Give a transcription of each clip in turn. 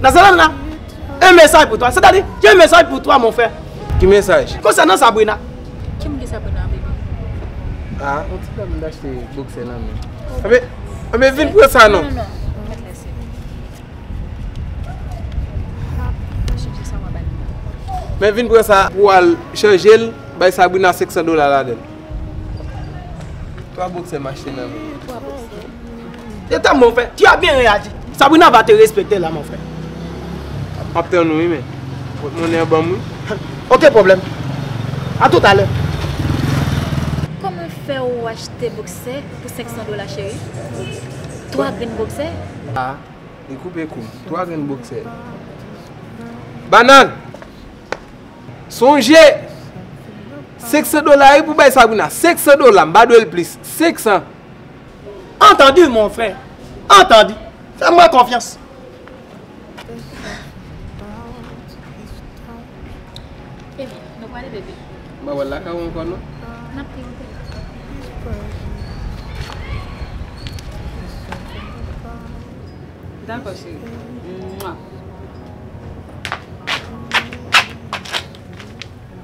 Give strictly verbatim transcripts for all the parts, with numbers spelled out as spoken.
Dans ce sens-là, un message pour toi. C'est-à-dire, j'ai un message pour toi, mon frère. Ki mesaj? Konsènan Sabrina. Ki moun ki Sabrina, bebe? Ah, yon ti dam m t achte boksè nan men. Anben, anben, vin pran sa non. Non, non, non. Mèt lèse. Mwen chèche sa w a ba li. Men vin pran sa pou w al chanje l, bay Sabrina senk san dola ladan l. Twa boksè m achte nan men. Twa boksè. Etan mon frè, tu as bien réagi. Sabrina va te respecter là, mon frère. M ap tann ou wi, men. Pot monnen an ban m wi. Okenn pwoblèm. A tout à l'heure. Kòman fè ou achte boksè pou senk san dola, cheri? Twa grenn boksè? Ah, li koupe kou m. Twa grenn boksè. Banal! Sonje! Senk san dola wi pou bay Sabrina. Senk san dola, m pa dwe l plis. Senk san. Entendu, mon frère. Entendu. Fè mwen konfyans. Ebyen, nou prale, bebe? M pa wè l lakay ou ankò non. N ap priye. Dakò, cheri. Mwa.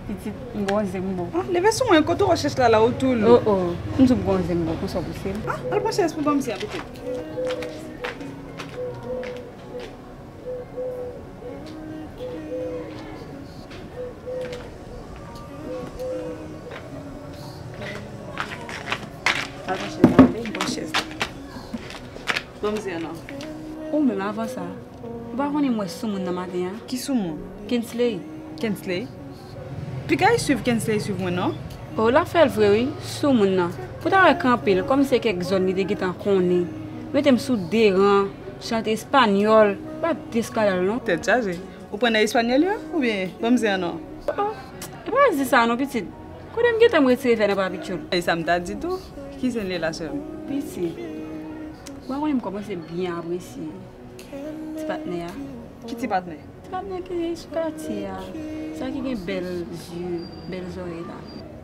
Pitit, m gon zen m bon. Ah, leve sou mwen, kote w chèch la la, ou tou lou. Oh, oh. M di w m gon zen m bon, konsa w pouse m. Ah, al pran chèz pou ban m zen an, pitit. Al pran chèz la, tande, m pran chèz la. Ban m zen an non. Ou menm avan sa, ou pa konnen m wè soumoun nan maten an? Ki soumoun? Kensley. Kensley? Piga e swiv Kensley swiv mwen non. Oh, l ap fè l vre wi, soumoun nan. Pou ta wè kanpe l, kòm se kèk zòn li te gentan konnen. Mete m sou de ran, chante espanyòl, pa de eskandal non. Tèt chaje. Ou pran nan espanyòl yo? Oubyen, ban m zen an non. Oh, oh. E pa di sa non, pitit. Kote m gentan m retire fè nan pa pitchoul. E sa m ta di tou. Ki zen li ye la, sè m? Pitit. Ou pa konnen m kòmanse byen apresye ti patnè a. Ki ti patnè? Ti patnè ki sou katye a. Sa ki gen bèl zye, bèl zòrèy la.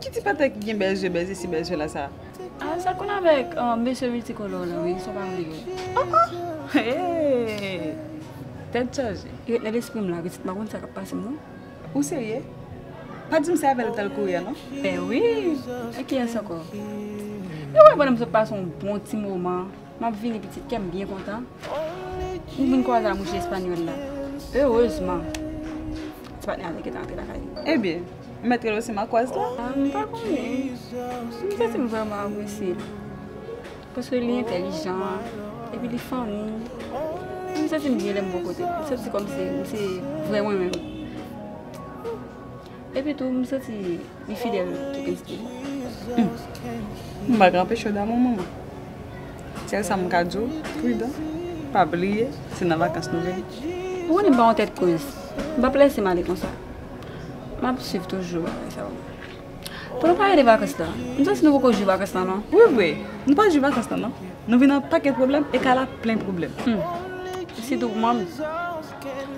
Ki ti patnè ki gen bèl zye, bèl sesi, bèl sela sa? Ah, sa konn avèk, ah, mesye miltikolò la, wi, sa pa vle wè. Oh, oh! Hey! Tèt chaje. Li ret nan lespri m la, pitit, m pa konn sa k ap pase m non. Ou serye? Pa di m se avè l ou t al kouri a non. Ben wi! E kiyès ankò? E wè pandan m sot pase yon bon ti moman. M ap vini pitit, kè m byen kontan. M vin kwaze a mouche espanyòl la. Erezman, ti patnè a te gentan antre lakay li. Ebyen, ou mèt rele w se makwaz la? Ah, m pa konnen. M santi m vrèman apresye l. Paske li entèlijan, epi li funny. M santi m byen lè m bò kote l. M santi kòmsi m se vrè mwen menm. Epi tou, m santi li fidèl tou Kensley. Hmm. M pa ka anpeche w damou manman. Sèl sa m ka di w, pridan. Pa bliye, se nan vakans nou vini. Ou konnen m pa yon tèt kouz. M p ap lèse m ale konsa. M ap swiv toujou bagay sa yo. Pou nou pale de vakans lan, m santi nou poko jwi vakans lan non. Wi vre, nou pa jwi vakans lan non. Nou vin an pakèt pwoblèm e kay la plen pwoblèm. Hmm. Sitou pou manmi.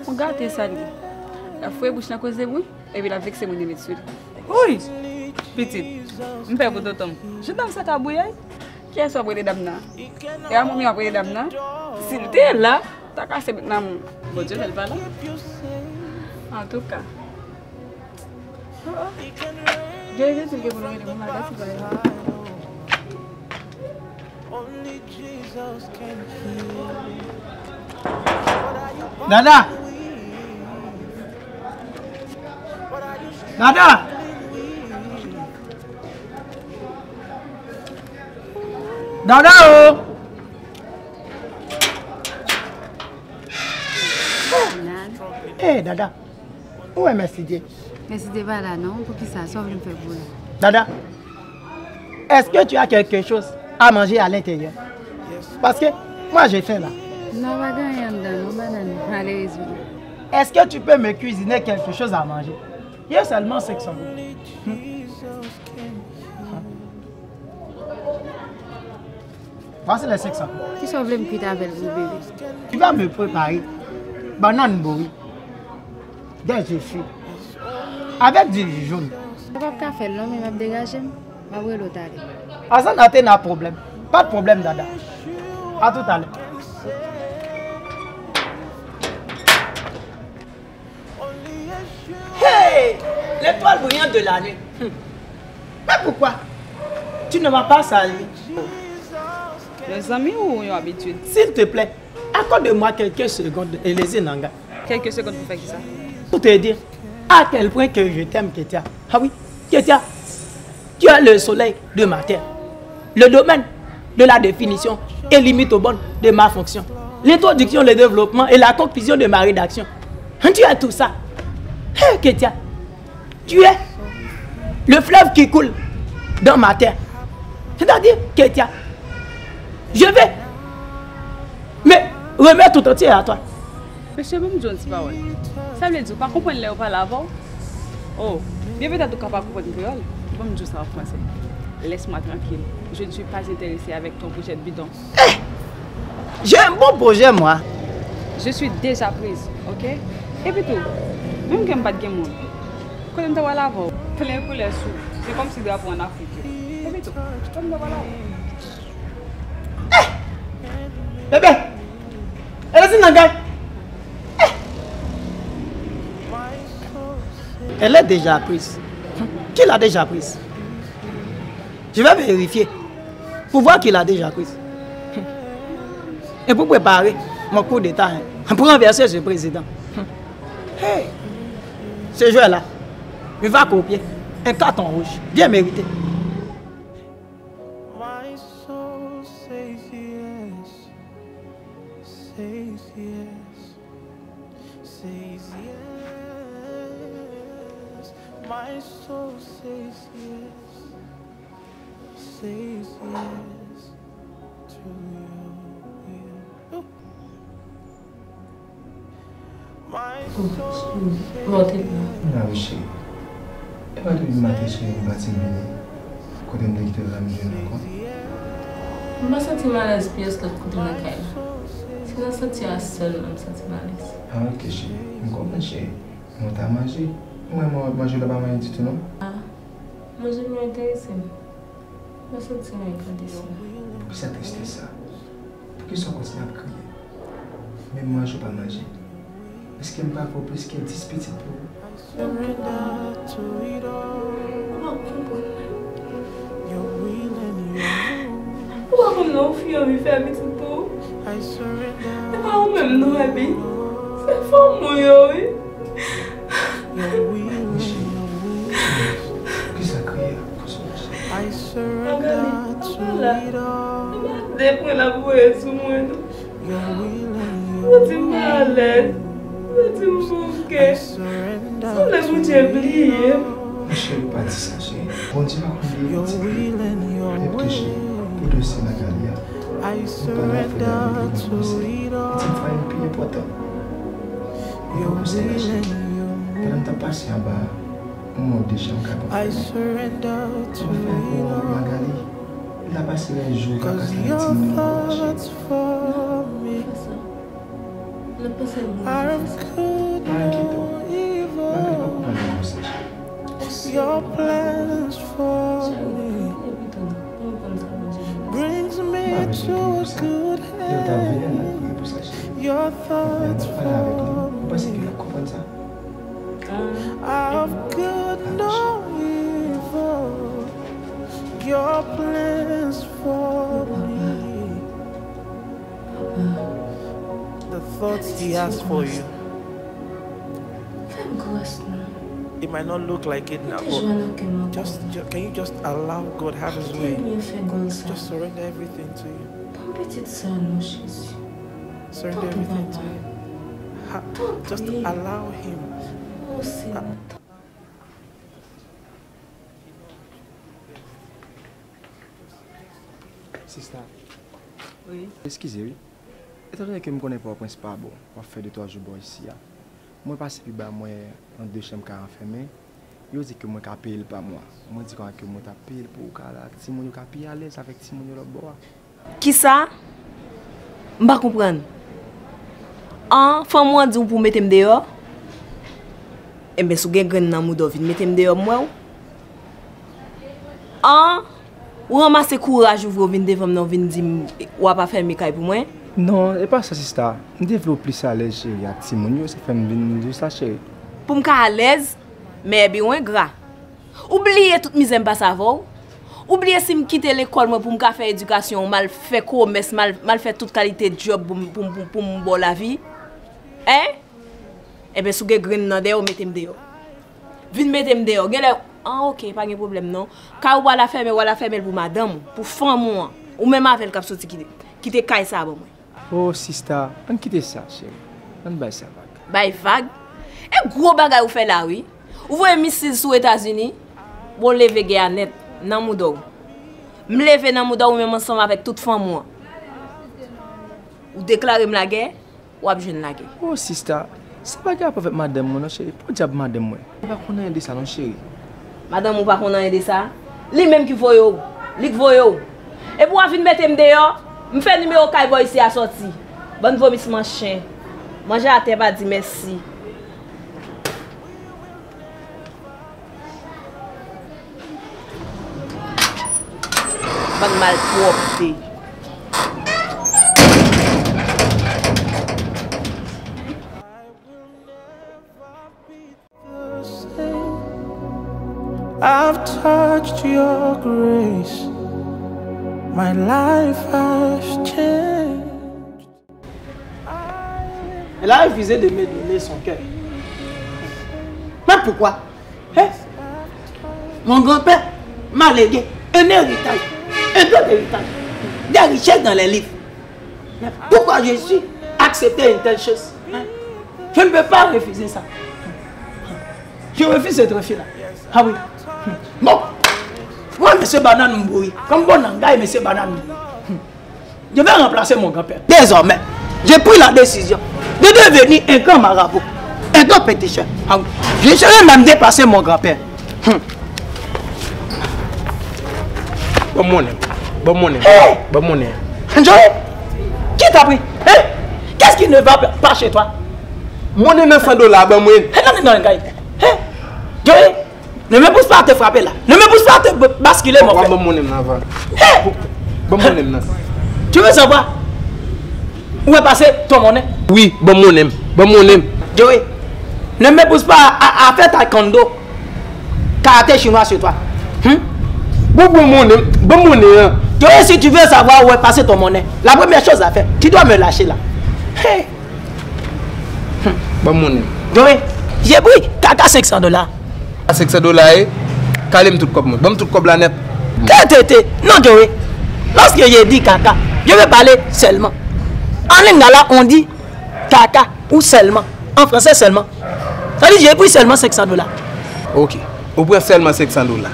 Ou gate sa li. L ap fouye bouch nan koze m wi. Epi l ap vekse moun yo met sou li. Wouyy! Pitit, m pè pou tonton m. Jan dam sa ka bouyay? Kiyès w ap rele dam nan? E a manmi w ap rele dam nan? Si l te la, ta kase bout nan moun. Bondye fè l pa la. Antouka. Oh, oh. Jezi di l gen pou nou rele moun malgre ti bagay. Dada! Dada! Dada o! Nan. Eh, Dada! Ou wè Mèsidye? Mèsidye pa la non, poukisa? Sa w vle m fè pou ou la? Dada, est-ce que tu as quelque chose à manger à l'intérieur? Parce que moi j'ai faim là. Non, pa gen anyen anndan non, bannann malerezman. Est-ce que tu peux me cuisiner quelque chose à manger? Il y a seulement cinq cents goud. Hmm. Voici les cinq cents. Kisa w vle m kwit avè l pou bebe? Tu vas me préparer banane bori, des œufs frits, avec du jus jaune. Ou p ap ka fè l non, men m ap degaje m. M ap rele w talè. Azan ate nan pwoblèm. Pa de pwoblèm, Dada. A tout à l'heure. L'étoile brillante de la nuit. Hmm. Mais pourquoi tu ne m'as pas salué? Yon zanmi ou yon abitid? S'il te plaît, accorde-moi quelques secondes, Eliezer Nanga. Quelques secondes pour faire qui ça? Pour te dire à quel point que je t'aime, Ketia. Ah oui, Ketia, tu es le soleil de ma terre, le domaine de la définition et limite aux bornes de ma fonction, l'introduction, le développement et la conclusion de ma rédaction. Tu es tout ça. Hey, Ketia, tu es le fleuve qui coule dans ma terre. C'est-à-dire, Ketia, je vais me remettre tout entier à toi. Mesye, ban m di w yon ti pawòl. Sa vle di ou pa konprann lè yo pale avè w? Oh, byen petèt ou ka pa konprann kreyòl. Ban m di w sa an fransè. Laisse-moi tranquille. Je ne suis pas intéressée avec ton projet bidon. Eh! J'ai un bon projet, moi. Je suis déjà prise, ok? Epi tou, menm ke m pa t gen moun, kote m ta pral avè w? Plen koulè sou, se kòmsi drapo ann Afrik yo. Epi tou, kote m ta pral avè w? Eh! Bebe! Eliezer Nanga! Eh! Elle est déjà prise. Qui l'a déjà prise? Je vais vérifier pour voir qui l'a déjà prise. Et pour préparer mon coup d'État, hein, pour renverser ce président. Hey! Ce joueur-là, il va copier un carton rouge, bien mérité. My soul says yes, says yes, says yes. My soul says yes, says yes to your will. Oh, cheri, mwen te la. Mwen la, wi, cheri. E pa depi maten, cheri, m pati m vini. Kote m te kite l la, m jwenn ankò. M pa santi m alèz pyès lòt kote nan kay la. Se nan santi a sèlman m santi m alèz. Ah, ok, cheri. M konprann, cheri. Mwen ta manje. Mwen, mwen, manje la pa manje ditou, non. Ah, manje nou enterese m. Mwen santi mwen kandesina. Poukisa tristès sa? Poukisa w kontinye ap kriye? Menm manje w pa manje. Èske m pa fè w plis ke dis pitit pou ou? Ou pa konprann mwen. Ou pa konn lè yon fi anvi fè pitit pou ou? E pa ou menm non, epi se fanm ou yo, wi. Michel, poukisa w kriye a? Poukisa w kriye? Magali, papa la, se pa de pwen l ap voye sou mwen, non. Ou di m alèz, ou di m bouke. Sanble Bondye bliye m. Michel, ou pa di sa, cheri. Bondye pa konn bliye pitit li. Epi tou, cheri, pou dosye Magali a, ou pa nan fè gade li nan pwosè. Pitit fwa yo pi enpòtan. Li poko sè la, cheri. Pandan m t ap pase anba a, m wè w de chanm k ap anfèmen. Anfèmen pou Magali, li t ap asire jou w pa ka sale timoun yo ankò, cheri. Non, pa fè sa. L ap panse moun ki fè sa. Pa enkyete w. Magali p ap konprann mwen konsa, cheri. Cheri, priye pito non. Pou m konn sa Bondye vle. M pa bezwen priye pou sa. Lè w t ap vini, m t ap priye pou sa, cheri. Mwen pale avèk li. M panse ke l ap konprann sa. Ah, ok. Of good no evil, your plans for me. The thoughts he has for you. Fè m gras non. It might not look like it now, but just, ju- can you just allow God have his way? Just surrender everything to you. Ban m pitit sa non, Jezi. Surrender everything to him. Ha, just allow him. Sista. Wi. Eskize wi. Etandone ke m konnen Pòtoprens pa bon, w ap fè de twa jou bò isi a. Mwen pase pi ba mwen an de chanm ka anfèmen. Yo di ke mwen ka peye l pa mwa. Mwen di kòman ke mwen ta peye l pou ou ka al ak timoun yo ka pi alèz avèk timoun yo lòt bò a. Kisa? M pa konprann. An, fanm ou an di w pou w mete m deyò? Enben, si w gen grenn nan mouda w, vin mete m deyò m wè w. An, ou ranmase kouraj ou vre w vin devan m nan, w vin di m w ap afèmi kay pou mwen? Non, e pa sa, sista. M te vle w plis alèz, cheri, ak timoun yo, se fè m vin di w sa, cheri. Pou m ka alèz? Men Èbi, ou engra. Ou bliye tout mizè m pase avè w? Ou bliye si m kite lekòl mwen pou m ka fè edikasyon, m al fè komès, m al, m al fè tout kalite djòb pou m, pou m, pou m, pou m ba w lavi? Hein? Enben, si w gen grenn nan dèyè w, mete m deyò. Vin mete m deyò. Genlè, ah, ok, pa gen pwoblèm non. Kay ou w al afèmen, w al afèmen l pou madanm ou, pou fanm ou an. Ou menm avè l k ap soti kite, kite kay sa a ban mwen. Oh, sista, ann kite sa, cheri. Ann bay sa vag. Bay vag? E gwo bagay ou fè la, wi. Ou voye misil sou Etazini, bon, leve gè a nèt, nan mouda w. M leve nan mouda w, ou menm ansanm avèk tout fanmi w an. Ou deklare m lagè, w ap jwenn lagè. Oh, sista, sa pa gen rapò avèk madanm mwen, non, cheri. Podyab madanm mwen. Ou pa konn anyen de sa, non, cheri. Madanm ou pa konn anyen de sa? Li menm ki voye w. Li k voye w. Epi w ap vin mete m deyò, m fè nimewo kay bò isi a sòti. Bann vomisman chen. Manje atè pa di mèsi. Bann malpwòpte. I've touched your grace. My life has changed. Elle a refusé de me donner son cœur. Mais pourquoi? Hein? Mon grand-père m'a légué un héritage, un grand héritage, des richesses dans les livres. Mais pourquoi je suis accepté une telle chose? Hein? Je ne peux pas refuser ça. Je refuse ce refus-là. Ah oui. Bon. Mwen, mesye Bannan m bouri. Kòm bon nangay, mesye Bannan m bouri. Je vais remplacer mon grand-père. Désormais, j'ai pris la décision de devenir un grand marabout, un grand péticheur. Ah oui. Je serai même dépassé mon grand-père. Hmm. Ban m monnen. Ban m monnen. Hey! Ban m monnen. Joey, qui t'a pris? Hein? Qu'est-ce qui ne va pas chez toi? Monnen nan san dola, ban mwen. Hey, non, non, non, guy. Hey, Joey, ne me pousse pas à te frapper là. Ne me pousse pas à te b- basculer, mon Wa frère. Ban m monnen m nan avan. Hey! Ban m monnen m nan. Tu veux savoir où est passé ton monnaie? Wi, ban m monnen m. Ban m monnen m. Joey, ne me pousse pas à, à, à faire taekwondo, karaté chinois sur toi. Hmm? Bon, ban m monnen m. Ban m monnen an. Joey, si tu veux savoir où est passé ton monnaie, la première chose à faire, tu dois me lâcher là. Hey! Ban m monnen m. Joey, j'ai pris kaka cinq cents dollars. A senk san dola e, kale m tout kòb mwen. Ban m tout kòb la nèt. Tete, non, Joey. Lorsque j'ai dit kaka, je veux parler seulement. En lingala, on dit kaka ou seulement. En français seulement. Ça dit, j'ai pris seulement cinq cents dollars. Ok. Ou pran sèlman senk san dola.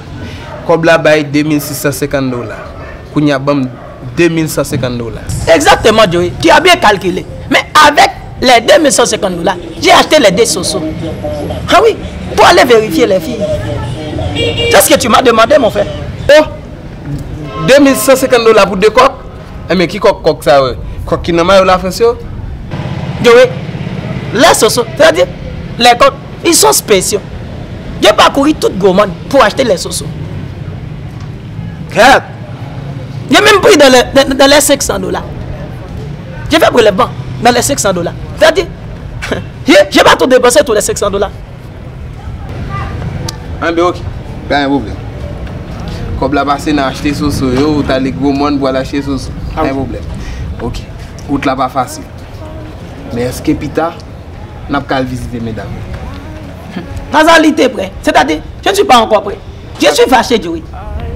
Kòb la bay de mil sis san senkant dola. Kounye a ban m de mil san senkant dola. Exactement, Joey. Tu as bien calculé. Mais avec les deux mille cent cinquante dollars, j'ai acheté les deux soso. Ah oui, pour aller vérifier les filles. C'est ce que tu m'as demandé, mon frère. Oh! De mil san senkant dola pou de kòk? Enben, ki kòk kòk sa yo? Kòk ki nan mayo Lafrans yo? Joey, les soso, c'est-à-dire les coqs, ils sont spéciaux. J'ai parcouru toute Gaumont pour acheter les soso. J'ai même pris dans les, dans, dans les cinq cents dollars. J'ai fait prélèvement dans les cinq cents dollars. C'est-à-dire, j'ai j'ai pas tout dépensé tous les cinq cents dollars. Enben, ok. Pa gen pwoblèm. Kòb la pase nan achte soso yo, ou t ale Gwomòn pou al achte soso. Pa gen pwoblèm. Ok. Wout la pa fasil. Men èske pita, n ap ka al vizite medam yo? Nazali était prêt. C'est-à-dire, je ne suis pas encore prêt. Je suis fâché, Joey.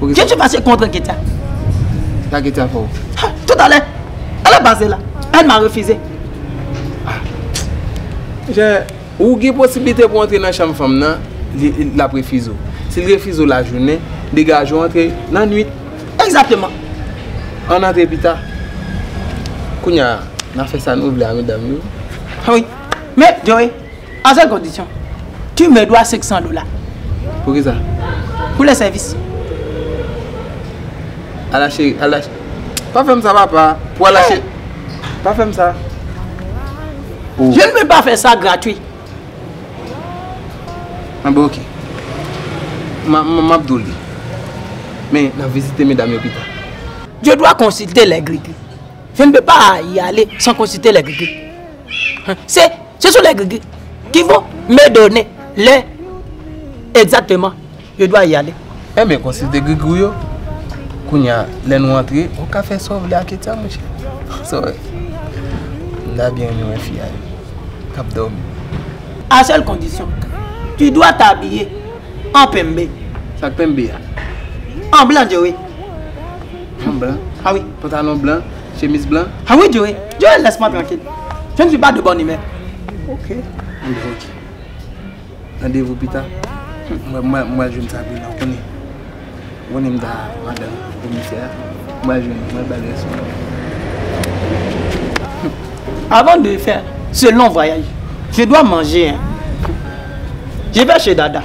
Je suis fâché contre Ketia. Sa Ketia fè w? Tout à l'heure, elle a passé là. Elle m'a refusé. Ou gen posiblite pou antre nan chanm fanm nan, li, l ap refize w. Si l refize w lajounen, degaje w antre nan nwit. Exactement. Ann antre pita. Kounye a, n a fè sa nou vle a medam yo. Oui. Mais, Joey, à seule condition, tu me dois cinq cents dollars. Poukisa? Pour les services. Ala cheri, ala cheri. Pa fè m sa, papa. Pou ala cheri. Pa fè m sa. Je ne peux pas faire ça gratuit. Anben, ok. M a, m a, m ap di w li. Men, n ap vizite medam yo pita. Je dois consulter les grigri. Je ne peux pas y aller sans consulter les grigri. C'est, ce sont les grigri qui vont me donner les Exactement. Je dois y aller. Enben, konsilte grigri w yo. Kounye a, lè nou antre, ou ka fè sa w vle ak Ketia, monchè. Sa w wè. M ta byen renmen wè fi a yo k ap dòmi. À seule condition, tu dois t'habiller en pembe. Sa k pembe a? En blanc, Joey. En blanc? Ah oui. Pantalon blan, chemiz blan? Ah oui, Joey. Joey, laisse-moi tranquille. Je ne suis pas de bonne humeur. Ok. Enben, ok. Randevou pita. Mwen, mwen, mwen jwenn Sabrina, ou konnen. Ou konnen m ta madanm komisè a. Mwen jwenn, mwen ba l rès mwen. Avant de faire ce long voyage, je dois manger, hein. Je vais chez Dada.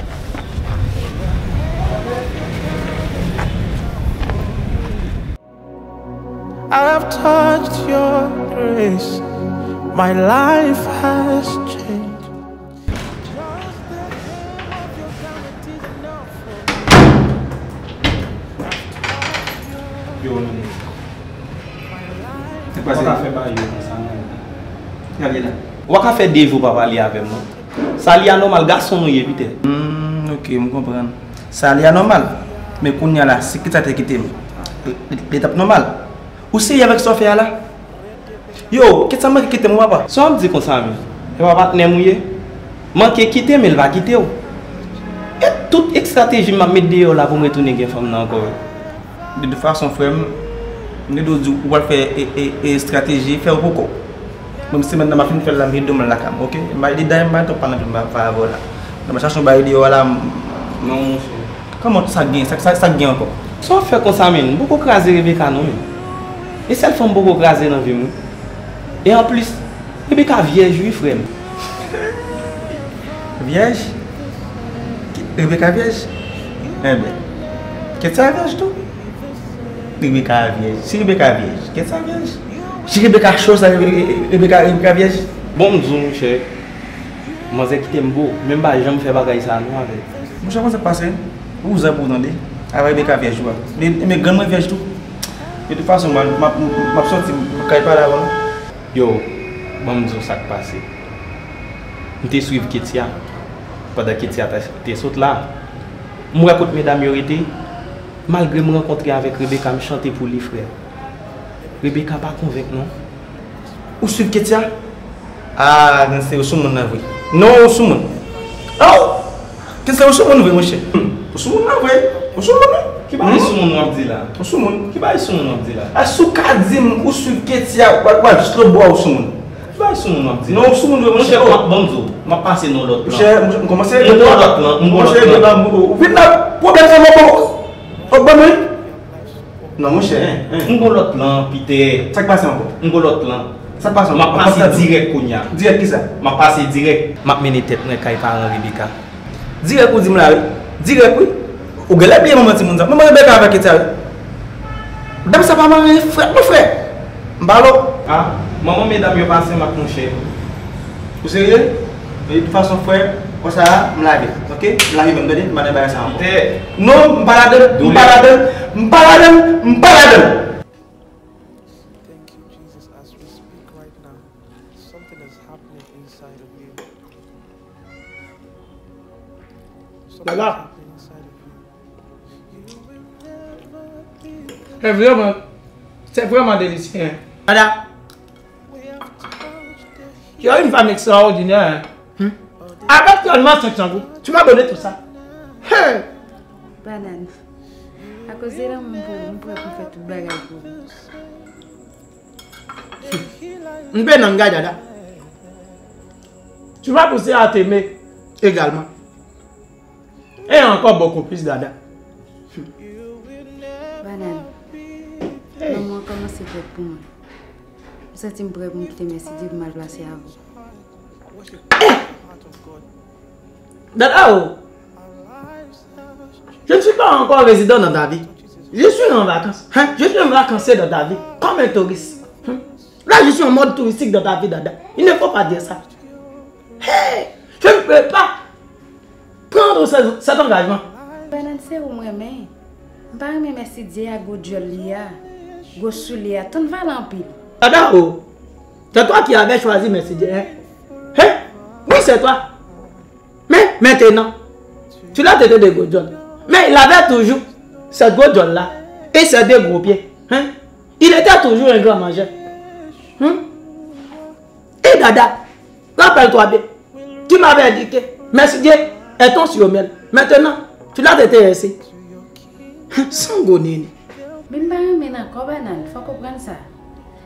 I've touched your grace. My life has changed. Yo, non. Sa k pase? Ou pa ka fè bagay yo konsa, non. Gade la. Ou pa ka fè de jou w pa pale avè m, non. Sa li anòmal, gason nou ye, pite. Hmm, ok, m konprann. Sa li anòmal. Men kounye a la, si Ketia te kite m, li, li t ap nòmal. Ou serye avèk sa w fè a la? Yo, Ketia manke kite m wi papa. Sa w ap di konsa menm? E pa patnè m ou ye? Manke kite m, e l pa kite w. E tout estrateji m ap met deyò la pou m retounen gen fanm nan ankò wi. De tout fason, frè m, m te dwe di w ou pral fè e, e, e, estrateji, fè w poko. Menm semèn nan, m ap fin fè l la, m vin dòmi lakay m, ok? M pa, li dayè, m pa twò pale anpil, m pa, pa avè w la. Nan m ap chache yon bagay deyò a la, m... Non, monchè. Kòman sa gen? Sa, sa, sa gen ankò? Sa w ap fè konsa menm? M poko kraze Rebecca non menm. E sèl fanm m poko kraze nan vi m wi. E anplis, Rebecca vyèj wi, frè m. Vyèj? Ki, Rebecca vyèj? Enben, Ketia vyèj tou. Rebecca vyèj. Si Rebecca vyèj, Ketia vyèj. Si Rebecca cho sa, Rebe-, Re-, Re-, Rebecca, Rebecca vyèj. Bon, m di w, monchè, manzè kite m bo, men m pa janm fè bagay sa a non avè l. Monchè, konn sa k pase? Ou zan pou w tande. Avè Rebecca vyèj ou a. Men, men grann mwen vyèj tou. De tout fason, m, m, m, m ap sòti, m p ap ka pale avè w non. Yo, ban m di w sa k pase. M te swiv Ketia, pandan Ketia ta, te sot la. M wè kot medam yo rete. Malgre m rankontre avèk Rebecca, m chante pou li, frè. Rebecca pa konvenk non. Ou swiv Ketia? Ah, Gangster, ou soumoun nan vre. Non, ou soumoun. Oh! Gangster, ou soumoun vre, monchè. Hmm. Ou soumoun nan vre. Ou soumoun, wi. Ki bagay soumoun w ap di la? Ou soumoun. Ki bagay soumoun w ap di la? Èske ou ka di m ou swiv Ketia, w al, w al jis lòtbò a, ou soumoun? Ki bagay soumoun w ap di la? Non, ou soumoun vre, monchè. Monchè, oh, ban m di w, m ap pase nan yon lòt plan. Monchè, m, m kòmanse... M gon lòt plan, m gon lòt plan. Monchè, ou vin la, pwoblèm sa, mwen, oh, ban mwen. Non, monchè. M gon lòt plan, Peter. Sa k pase ankò? M gon lòt plan. Sa k pase ankò? M ap pase dirèk kounye a. Dirèk kisa? M ap pase dirèk. M ap mennen tèt mwen kay paran Rebecca. Dirèk ou di m la, wi. Dirèk, wi. Ou genlè bliye manman timoun sa. Manman Rebecca avèk Ketia, wi. Dam sa pa mare frèt, non, frè. M pa lò. Ah, manman medam yo pa senp ak monchè. Ou serye? Men de tout fason, frè, konsa a, m lage, ok? M lage menm, tande? M pa nan bagay sa ankò. Pite. Non, m pa ladann, m pa ladann, m pa ladann, m pa ladann. Thank you, Jesus. As we speak right now, something is happening inside of you. Something is happening inside of you. Dada. E vrèman, se vrèman delisye, hein. Dada. Yo, une femme extraordinaire, hein. Hmm? Avec seulement cinq cents goud, tu m'as donné tout ça. Hey! Banane. Akoz de lanmou m pou ou, m prè pou m fè tout bagay pou ou. M pè nan gay, Dada. Tu vas pousser à t'aimer également. E ankò, beaucoup plus, Dada. Banane. Hey. Lanmou an kòmanse fèt pou mwen. M santi m prè pou m kite Mèsidye pou m al plase avè w. Dada, oh! Je ne suis pas encore résident dans ta vie. Je suis en vacances. Hein? Je suis un vacancier dans ta vie. Comme un touriste. Hein? Là, je suis en mode touristique dans ta vie, Dada. Il ne faut pas dire ça. Hey! Je ne peux pas prendre ce, cet engagement. Banane, se ou m renmen. M pa renmen Mèsidye a, gwo djòl li a, gwo soulye a, tann valè anpil. Dada, oh! C'est toi qui avais choisi Mèsidye, hein? Hein? Oui, c'est toi. Men, mentenan, Tu l'as traité de gros djòl. Mais il avait toujours ses gros djòl là et ses deux gros pieds. Hein? Il était toujours un grand mangeur. Hmm? Et Dada, rappelle-toi bien, tu m'avais dit que Mercidier est ton sirop-miel. Maintenant, tu l'as traité ainsi. Sangonini. Men m pa renmen l ankò, Banane, fò w konprann sa.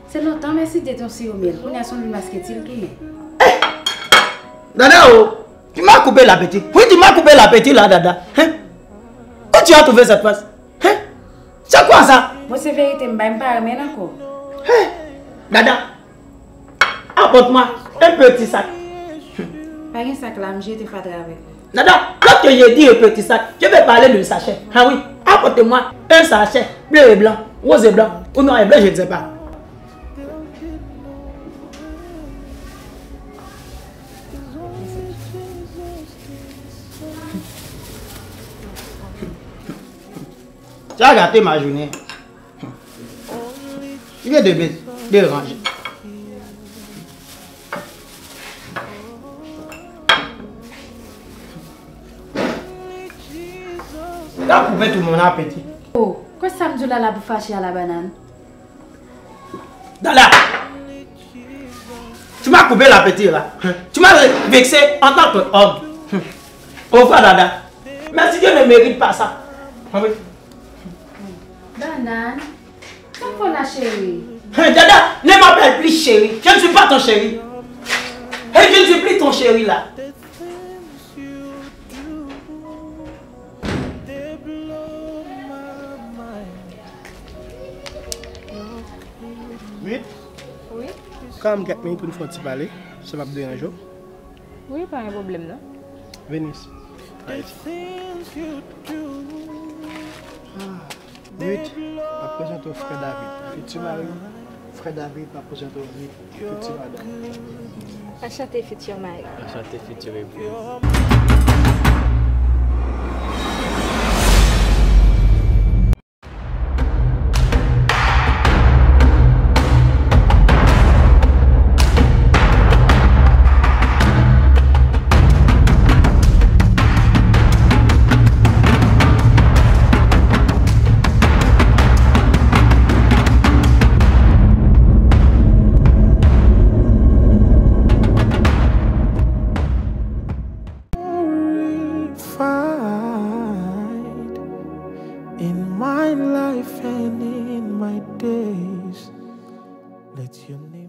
Se lontan Mercidier te yon sirop-miel, kounye a se yon lwil masketil l tounen. Dada o, tu m'as coupé l'appétit. Oui, tu m'as coupé l'appétit là, Dada. Hein? Où tu as trouvé cette face? Hein? C'est quoi ça? Bon, se verite, m bay, m pa renmen l ankò. Hein? Dada, apporte-moi un petit sac. Pa gen sak la, m jete fatra avèk li. Nada, lorsque j'ai dit un petit sac, je vais parler d'un sachet. Ah oui, apporte-moi un sachet bleu et blanc, rose et blanc, ou noir et blanc, je ne sais pas. Sa gate ma jounen. Li gen de bèt deranje. L ap koupe tout moun apeti. Oh, kwè sa m di w la, la pou fache a la Banane. Dada! Tu m'as coupé l'appétit là. Tu m'as vexé en tant qu'homme. Au revoir, Dada. Mercidier ne mérite pas ça. Ah oui. Banane. Sa fè w la, cheri? Hein, Dada, ne m'appelle plus chéri. Je ne suis pas ton chéri. Hey, je ne suis plus ton chéri là. Wit. Wi? Ka m kèk minit pou n fè yon ti pale, si m ap deranje w? Wi, pa gen pwoblèm non. Vini isi. Wit, m ap prezante w frè David, fiti mari m. Frè David, m ap prezante w Wit, fiti madanm. Anchante, fiti mari. Anchante, fiti epouz. Glorified in my life and in my days. Let your name